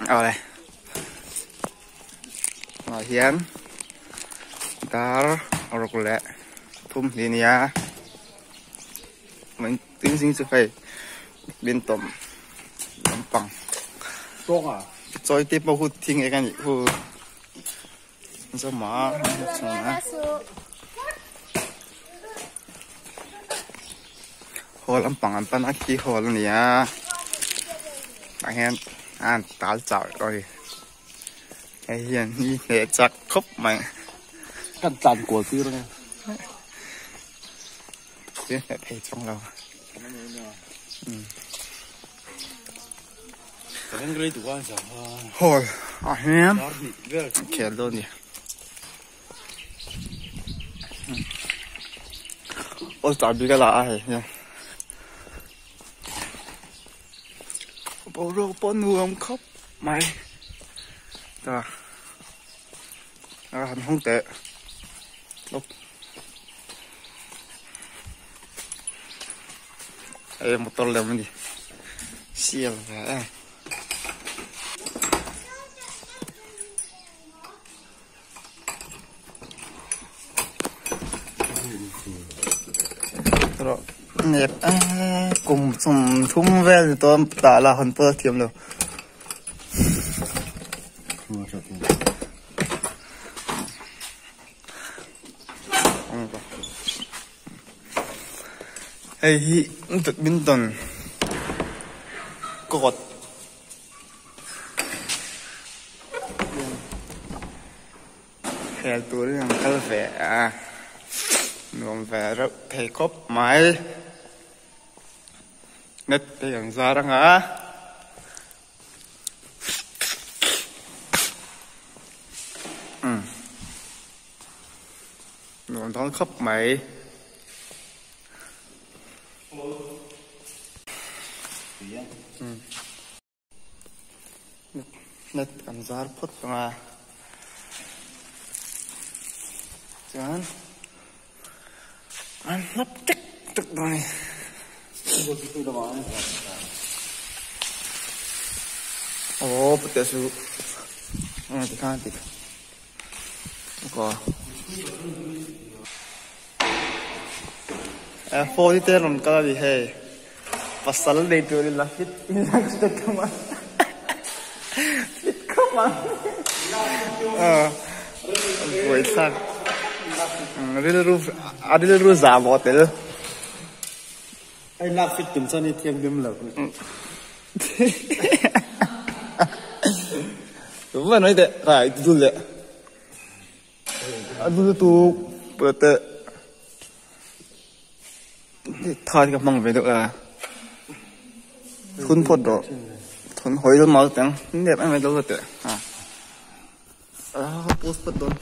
Awle ah hian dar ruk leh thum hi nia tin zing chu hei bin tawm lampang chawi te pawh hu thing eng a nih hu zawma haw lampang an pan a khi hawl a ni a tah hian a han tal chau tawh a ni hei hian hi hneh chak khawp mai kan tlan kual tir ange thil hneh thei chuang lo hawl ah hian khel dawn a ni. Aw chahbi ka la a hei hian boruak pawh nuam khawp mai ta a han hawng teh lawk hei motor lem a ni sial ve em. Nep kum thum vel ni tawh tah lah hawn pawh a thiam lo. Hei hi badminton court. Khel turin an kal ve a, nuam ve reuh thei khawp mai. Net te an zar ang a. Umm nuam dawn khawp mai. Net kan zar phawt ang a chuan an hlap tek tek dawn a ni. Aw pute chu tikhan ti aw phone te rawn kal a ni hei. Pasal nei turin la fit in a chu tum a fit khawp ang buaithlak rilru a rilru zah maw tel ai lak fit tum chuan i thianghlim lo va noi teh rai dul leh a dul lutuk teh. Tha hi ka hmang ve deuh a thun phawt rawh thun hawi dawn mau teng nep em em dawn teh a a post phawt dawn.